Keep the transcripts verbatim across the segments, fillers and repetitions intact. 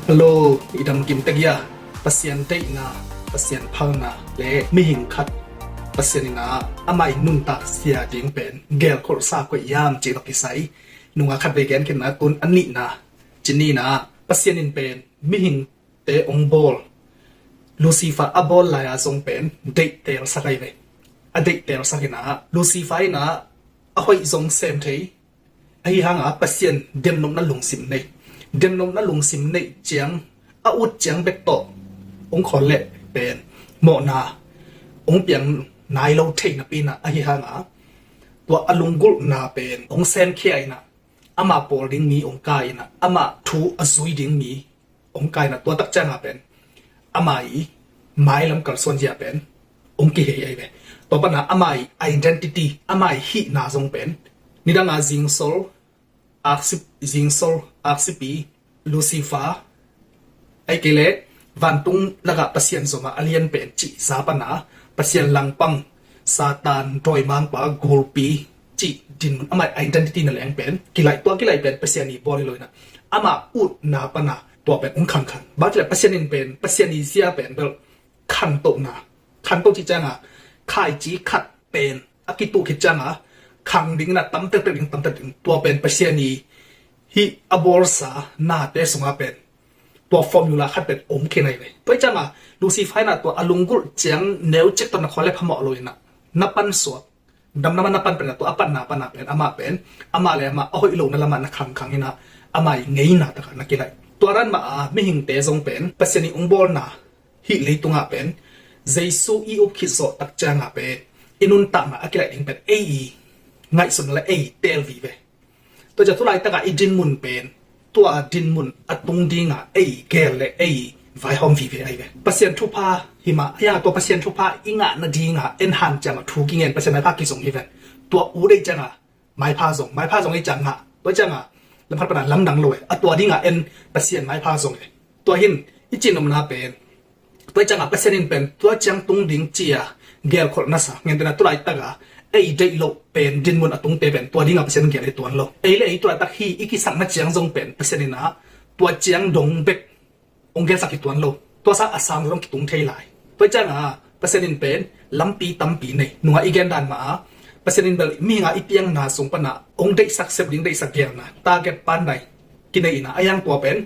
Hello, i dam kim tek hia? Pasian deihna, Pasian phalna le mihing khat Pasian in ah amah i nuntak zia ding pen gelkholhsa koi hiam cih tawh kisai nungak khat vei gen khin a, tun a nihna, ci ni in ah Pasian in pen mihingte hong bawl, Lucifer a bawl lai-a zong pen deihtelsak ahi ve. A deihtelsak in ah Lucifer in ah a hoih zong sem thei, ahi hanga Pasian demnopna lungsim nei. Demnopna lungsim nei ciang, a ut ciang bek tawh hong khawl leh pen mawhna hong piang nai lo thei napi in ah, ahi hanga tua a lunggulhna pen hong semkhia in ah, amah pawl ding mi hong kai in ah, amah thu a zui ding mi hong kai in ah, tua tak cianga pen amah i mailam kalsuan zia pen hong kihei ahi ve. Tua pana amah i identity, amah i hihna zong pen nidanga zingsol, aksi, zingsol, aksipi, Lucifer, ahih kei leh vantung lakah Pasian zomah a lian pen cih za pana Pasian langpang, Satan, dawimangpa, gulpi cih dinmun, amah i identity na leng pen kilaih, tua kilaih pen Pasian i bawl hi lo in ah, amah utna pana tua pen hong khangkhang. Bang ci leh Pasian in pen, Pasian i zia pen bel khantohna, khantoh cih cianga khaici khat pen a kituh khit cianga khang ding in ah tam tektek ding, tam tektek ding. Tua pen Pasian i hih a bawlsa nate sunga pen tua formula khat pen om khin ahi ve. Tua hi cianga Lucifer in ah tua a lunggulh ciang neucik tawh na khawl leh phamawh lo in ah, na pan suak, damdam a na pan pen ah, tua a panna pana pen amah pen amah le amah a hoih lohna lamah na khangkhang in ah, amah i ngeina takah na kilaih. Tua dan mah a mihingte zong pen Pasian i hong bawlna hih leitungah pen Jesu i up khit zawh tak cianga pen i nuntakna a kilaih ding pen ei i ngaihsutna le ei i teel vive. Tua ciang tu laitakah i dinmun pen tua dinmun a tung dinga ei i gel le ei i vaihawm vive ahi ve. Pasian thupha hi mah, ahi hanga tua Pasian thupha i ngah nadinga en hanciam a thu kingen Pasian maipha kizong hi ven. Tua ut ei cianga maipha zong, maipha zong ei ciang ngah. Tua cianga lamkhat pana lamdang lo e, a tua dinga en Pasian maipha zong e. Tua hin i cihnopna pen, tua hi cianga Pasian in pen tua ciang tung ding ci-a gelkholh na sa, gentehna tu laitaka ei deih loh pen dinmun a tungte pen tua dinga Pasian in gel hi tuan lo. Ei le ei tu laitak hi i kisakna ciang zong pen Pasian in ah tua ciang dong bek hong gelsak hi tuan lo. Tua sang a sang zong kitung thei lai. Tua hi cianga Pasian in pen lampi tampi nei. Nungah i gen dan mah a Pasian in bel mihinga i piangna sung pana hong deihsak sep ding, deihsak gelna target pan nai kinei in ah, a yang tua pen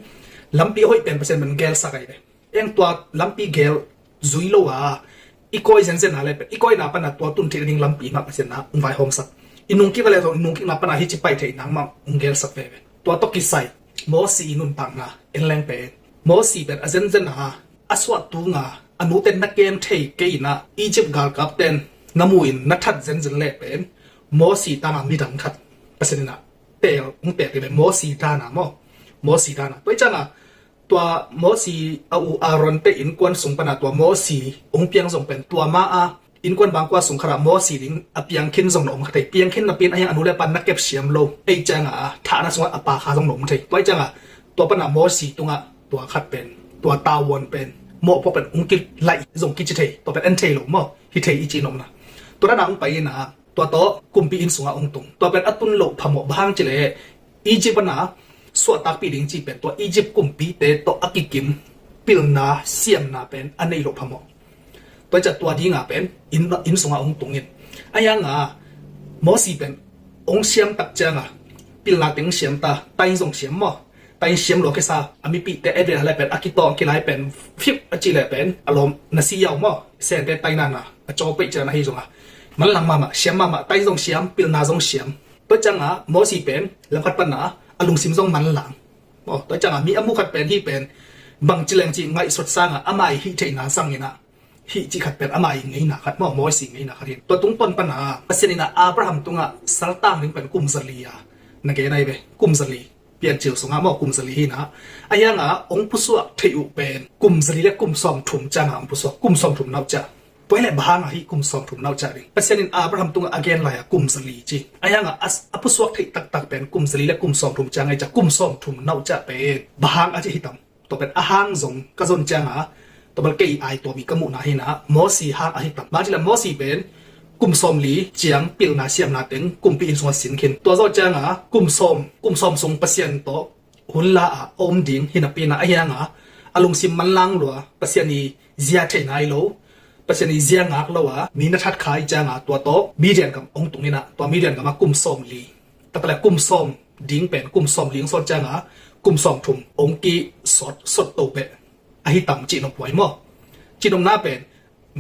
lampi a hoih pen Pasian pen gelsak ahi ve. Eng tua lampi gel zui lo a i kawi zenzen a le pen i kawina pana tua tun theih nading lampi mah Pasian in ah hong vaihawmsak. I nungkik a le zong i nungkikna pana hici pai theih nang mah hong gelsak veve. Tua tawh kisai Mosi i nuntakna en leng pen, Mosi pen a zenzen a a suah tunga a nute na kem thei kei in ah Egypt galkapten na mu in na that zenzen le pen Mosi tanga midang khat Pasian in ah teel, hong teel hi ve. Mosi dana maw, Mosi dana. Tua hi cianga tua Mosi a u Aaron te innkuan sung pana tua Mosi hong piang zong pen tua ma a innkuan bangkua sung khatah Mosi ding a piang khin zong na om kha thei. Piang khin napi in a hiang a nu le pa na kep siam lo, ei cianga a thahna sungah a pa kha zong na om thei. Tua hi cianga tua pana Mosi tungah tua khat pen, tua tavuan pen, mawhpuak pen hong kilaih zong kici thei. Tua pen en thei lo maw, hi thei i cihnopna. Tua dana hong pai in ah tua tawh kumpi inn sungah hong tung. Tua pen a tun loh phamawh, bang hang ci leh Egypt pana suahtakpih ding ci pen tua Egypt kumpite tawh a kikim pilna siamna pen a neih loh phamawh. Tua hi ciah tua dinga pen inn, inn sungah hong tungin, a hianga Mosi pen hong siam tak cianga pilna teng siam ta, tain zong siam maw, tain siam lua kisa a mipihte et ve a le pen a kitawng kilai pen fiuh a cih le pen a lawm na si yau maw, sente tainana a caw peih ciana hi zonga manlang mahmah, siam mahmah, tain zong siam, pilna zong siam. Tua cianga Mosi pen lamkhat pana a lungsim zong manlang. Tua cianga mi a mu khat pen hih pen bangci leng cih ngaihsut sanga ama i hih theihna zangin ah hih cih khat pen ama i ngeina khat maw, Mosi ngeina khat hin. Tua tungtawn pana Pasian in ah Abraham tungah saltang ding pen kum zali a na gen ahi ve. Kum zali, Piancil sungah maw kum zali hi in ah, a hianga hong pusuak theih uh pen kum zali le kum sawmthum cianga hong pusuak, kum sawmthum nauh ciah. Tua hi leh bang hanga hih kum sawmthum nauh ciah ding? Pasian in Abraham tungah a gen lai-a kum zali ci, a hianga a, a pusuak theih taktak pen kum zali le kum sawmthum ciang ahi ciah, kum sawmthum nauh ciah pen bang hang a ci hi tam? Tua pen a hang zong ka zon cianga tua bel kei ai tua mi ka muhna hi in ah Mosi hang ahi tam. Bang ci leh Mosi pen kum sawmli ciang pilna siamna teng kumpi inn sungah sin khin. Tua zawh cianga kum sawm, kum sawm sung Pasian tawh hun la a om ding hi napi in ah, ahi hang a a lungsim manlang lua, Pasian i zia thei nai lo, Pasian i zia ngak lo a mi na that kha i ciang a tua tawh Midian gam ong tung in ah, tua Midian gam ah kum sawm li, taktak le kum sawm ding pen kum sawm li ong sawt ciang a kum sawm thum ong kisawt sawt to beh ahi tam cih nop huai maw? Cih nopna pen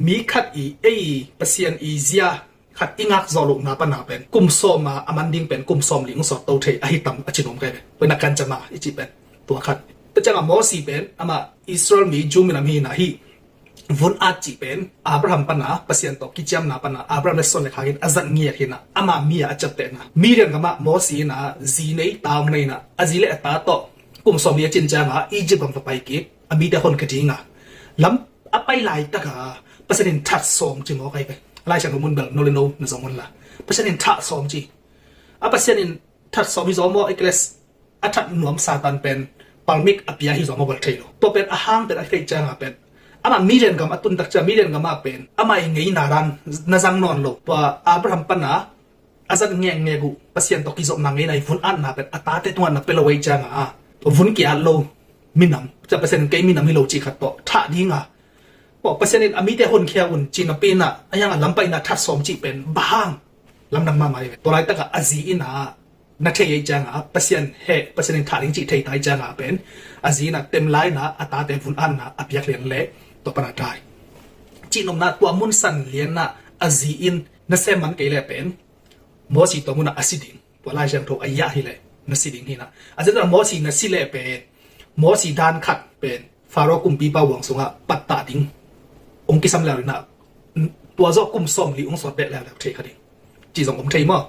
mi khat i ei Pasian i zia khat i ngak zawh lohna pana pen kum sawm a a man ding pen kum sawm li ong sawt to thei ahi tam a cih nop kai ve. Tua in ah kan cam a i cih pen tua khat. Tua ciang a Mosi pen amah Israel mi, Jew minam hi in ah, hih vun at cih pen Abraham pana Pasian tawh kiciamna pana Abraham le suan le khak in a zat ngiat hi in ah, ama mi a a ciaptehna. Midian gam ah Mosi in ah zi nei ta ong nei in ah, a zi le a ta tawh kum sawm li a cin ciang a Egypt gam va pai kik, a mite hon kha ding a, lam a pai laitak a Pasian in that sawm ci maw kai ve. A Lai Siangtho mun bel no le no na zong un la, Pasian in that sawm ci. A Pasian in that sawm hi zaw maw, a kei le a that nuam Satan pen palmik a pia hi zaw maw, bel thei lo. Tua pen a hang pen a theih ciang a pen amah Midian gam a tun tak ciang, Midian gam ah pen amah i ngeina dan na zang nawn lo. Tua Abraham pana a zat ngekngek uh Pasian tawh kizopna ngeina i vun atna pen a tate tungah na pia lo ei ciang a, tua vun ki-at lo minam, cia Pasian in kei minam hi lo cih khat tawh thah ding a, maw, Pasian in a mite honkhia un ci napi in ah, ahi hang a lam pai in ah that sawm cih pen bang hang, lamdang mahmah hi ve. Tua laitak a a zi in ah na thei ei ciang a Pasian heh, Pasian in thah ding cih thei ta i ciang a pen a zi in ah tem lai in ah a tate vun atna a piak lian leh tua pana dai. Cih nopna, tua mun san lian ah a zi in na sem man kei leh pen Mosi tua mun ah a si ding. Tua Lai Siangtho a iah hi leh na si ding hi in ah. A zen ah Mosi na si leh pen Mosi dan khat pen Pharaoh kumpipa huang sungah pattah ding ong kisam leuleu in ah, tua zawh kum sawm li ong sawt beh leuleu thei kha ding. Cih zong om thei maw?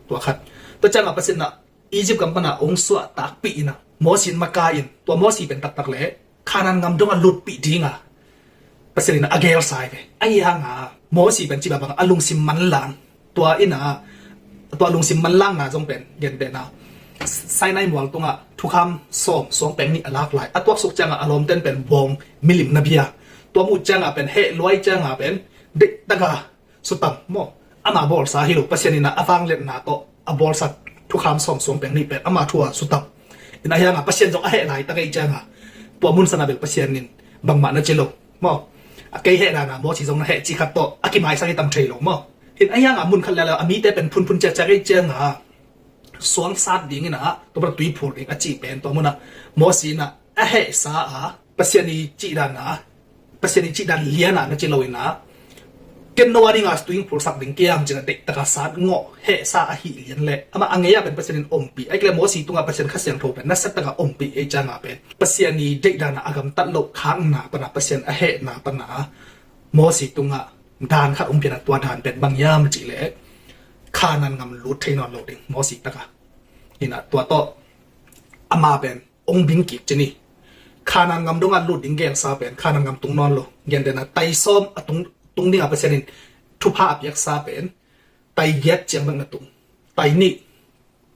Tua khat. Tua ciang a Pasian in ah Egypt gam pana ong suah takpih in ah Mosi in makai in, tua Mosi pen taktak le Kanaan gam dong a lutpih ding a Pasian in a gelsa hi ve. Ahi hang a Mosi pen cih bangbang a lungsim manlang, tua in ah, tua lungsim manlangna zong pen gentehna Sinai mual tungah thukham sawm suang peng nih a lak lai, a tuaksuk ciang a a lawmten pen bawng milim na bia, tua muh ciang a pen heh luai ciang a pen deihtak a sutam maw? Ama bawlsa hi lo, Pasian in ah a vangliatna tawh a bawlsa thukham sawm suang peng nih pen ama thu a sutam. In ahi hang a Pasian zong a heh laitak ei ciang a, tua mun san a bel Pasian in bangmah na ci lo maw? A kei heh dan a Mosi zong na heh cih khat tawh a kimaisak hi tam thei lo maw? In ahi hang a mun khat leuleu a mite pen phunphun ciatciat ei ciang a suang sat ding in ah tua pan a tui phur ding a cih pen tua mun ah Mosi in ah a hehsa a Pasian i cih dan a, Pasian i cih dan lian a na ci lo in ah, ken no a ding a tui ong phursak ding kiam cih a deihtak a sat ngawh hehsa ahi lian leh amah a ngei a pen Pasian in ompih, ahih kei leh Mosi tungah Pasian Kha Siangtho pen nasiatak a ompih ei ciang a pen Pasian i deih dan a a gamtat loh khakna pana Pasian a hehna pana Mosi tungah dan khat ong pian a, tua dan pen bang hiam cih leh Kanaan gam lut thei nawn lo ding Mosi tak a. In ah tua tawh ama pen ong bing kik ci ni. Kanaan gam dong a lut ding gelsa pen Kanaan gam tung nawn lo. Gentehna tai sawm a tung, tung ding a Pasian in thupha a piaksa pen tai giat ciang bek na tung. Tai nih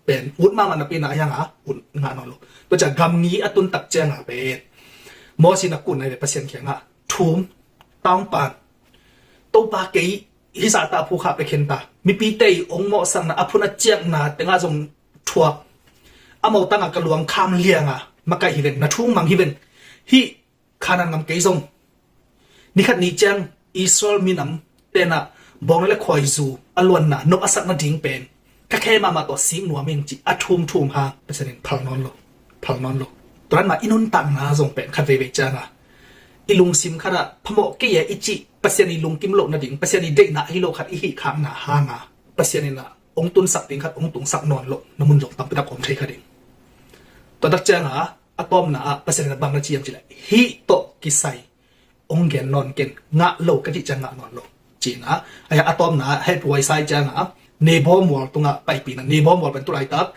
pen ut mahmah napi in ah ahi hang a ut ngah nawn lo. Tua ciang gam ngi a tun tak ciang a pen Mosi in a kun nai ve Pasian kiangah, thum, taungpan, Topa kei hih zahtak a phukha pia khin ta. Mipite i ong mawhsakna, a phun a ciakna tengah zong thuak. A mawh tangah ka luang kham liang a makaih hi veng, na thu mang hi veng. Hih Kanaan gam kei zong nikhat ni ciang Israel minam tenah bawngna le khuaizu a luanna nop a sak nading pen ka khe mahmah tawh sik nuam ing cih a thumthum hang Pasian in phal nawn lo, phal nawn lo. Tua dan mah i nuntakna zong pen khat veivei ciang a i lungsim khatah phamawh kei a i cih Pasian i lungkim loh nading, Pasian i deihna ahi lo khat i hih khakna hang a Pasian in ah ong tunsak ding khat ong tungsak nawn loh na mun zong tampi tak om thei kha ding. Tua tak ciang a a tawpna ah Pasian in a bang na ci hiam cih leh, hih tawh kisai ong gen nawn ken, ngah lo ka cih ciang ngah nawn lo ci-in ah, a tawpna ah hehpih huai sa i ciang a Nebo mual tungah paipih in ah, Nebo mual pen tu laitak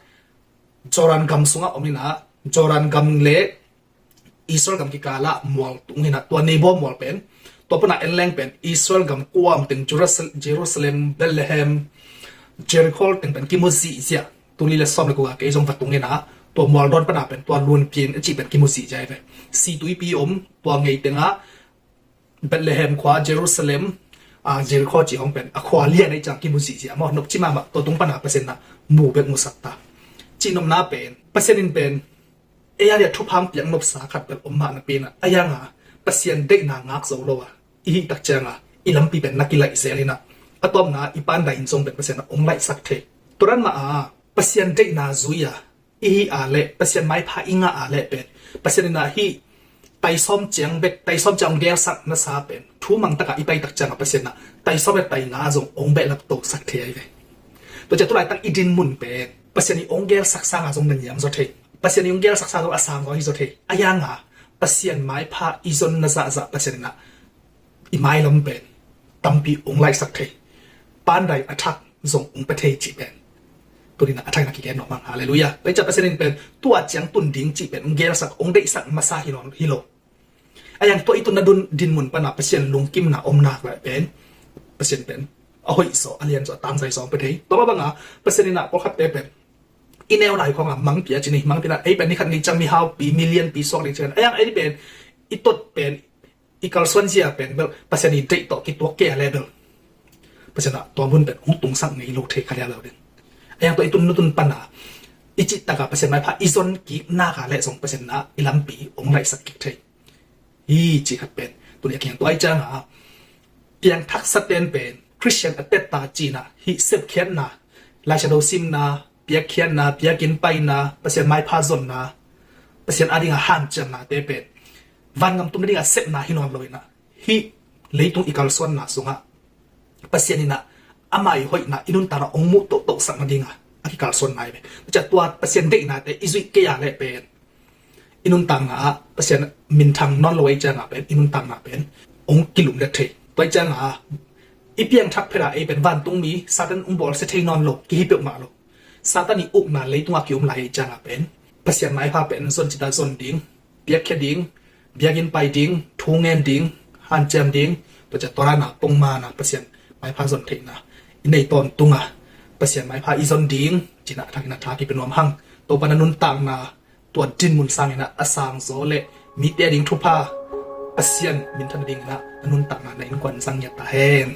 Jordan gam sungah om in ah, Jordan gam le Israel gam kikal ah mual tung hi in ah, tua Nebo mual pen tua pan a en leng pen Israel gam kuam teng Jerusal-, Jerusalem, Bethlehem, Jericho teng pen kimu zihziah. Tul nih le sawm le guk ah kei zong va tung hi in ah, tua mual dawn pan a pen tua Luankin a cih pen kimu zihziah hi ve. Si tuipi om, tua ngei tengah Bethlehem khua, Jerusalem, ah, Jericho cih hong pen a khua lian ahih ciang kimu zihziah maw, nopci mahmah. Tua tung pan a Pasian in ah mu bek musak ta. Cihnopna pen Pasian in pen Ei a dia thupha piak nopsa khat bel om mah napi inah, a yanga Pasian deihna ngak zo lo a i hih tak cianga i lampi pen na kilaih zel inah, a tawpna i pandai in zong pen Pasian ah ong laihsak thei. Tua dan mah a Pasian deihna zui a i hih a leh, Pasian maipha i ngah a leh pen Pasian inah hih taisawm ciang bek, taisawm ciang ong gelsak nasa pen thu mang taka i pai tak cianga Pasian inah taisawm le tainga zong ong behlap tosak thei ahi ve. Tua ciang tulaitak i din mun pen Pasian i ong gelsak sanga zong na niam zaw thei. Pasian i ong gelsak sa zong a sang zaw hi zaw thei. A yanga Pasian maipha i zon na zahzah Pasian inah i mailam pen tampi ong laihsak thei. Pandai a thak zong ong pe thei cih pen tuni inah a thaina kigen nuam hang. Halleluiah. Tua hi ciang Pasian in pen tua ciang tun ding cih pen ong gelsak, ong deihsak masa hi lo, hi lo. A yang tua i tunna dun din mun pana Pasian lungkimna om nak leh pen Pasian pen a hoih zaw, a lian zaw, a tangzai zaw ong pe thei. Tua mah banga Pasian inah pawlkhatte pen i neu lai khawngah mangpia ci ni, mangpia inah ei pen ni khat ni ciang mi haupi, mi lianpi suak ding ci kan. A yang ei pen i tot pen i kalsuan zia pen bel Pasian i deih tawh kituak kei a leh bel Pasian ah tua mun pen ong tungsak ngei lo thei kha lialo ding. A yang tua i tunna dun pana i cih taka Pasian maipha i zon kik nak a leh zong Pasian inah i lampi ong laihsak kik thei hi cih khat pen tuni a kiang. Tua hi cianga piangthaksa ten pen Khristian a tetta cihna, hih sepkhiatna, Lai Siangtho simna, piakkhiatna, biakinn paina, Pasian maipha zonna, Pasian a dinga hanciamnate pen vangam tumna dinga sepna hi nawn lo inah, hih leitung i kalsuanna sungah Pasian inah ama i hoihna, i nuntakna ong muh tohtohsak nadinga a kikalsuanna hi ve. Tua ciang tua Pasian deihnate i zuih kei a leh pen i nuntakna ah Pasian minthang nawn lo ahi cianga pen i nuntakna pen ong kilumlet thei. Tua hi cianga i piangthak phet a ei pen vantungmi Satan ong bawlsia thei nawn lo, kihi peuhmah lo. Satan i ukna leitunga ki-om lai ahi cianga pen Pasian maipha pen zon cita zon ding, piakkhia ding, biakinn pai ding, thu ngen ding, hanciam ding, tua ciang tua dana pongmana Pasian maipha zon theihna i nei tawntunga Pasian maipha i zon ding cihna a thakin a tha kipe nuam hang. Topa na nuntakna tua din mun sang inah a sang zaw leh mite a ding thupha, Pasian minthan ding inah na nuntakna na innkuan zang ngiat ta hen.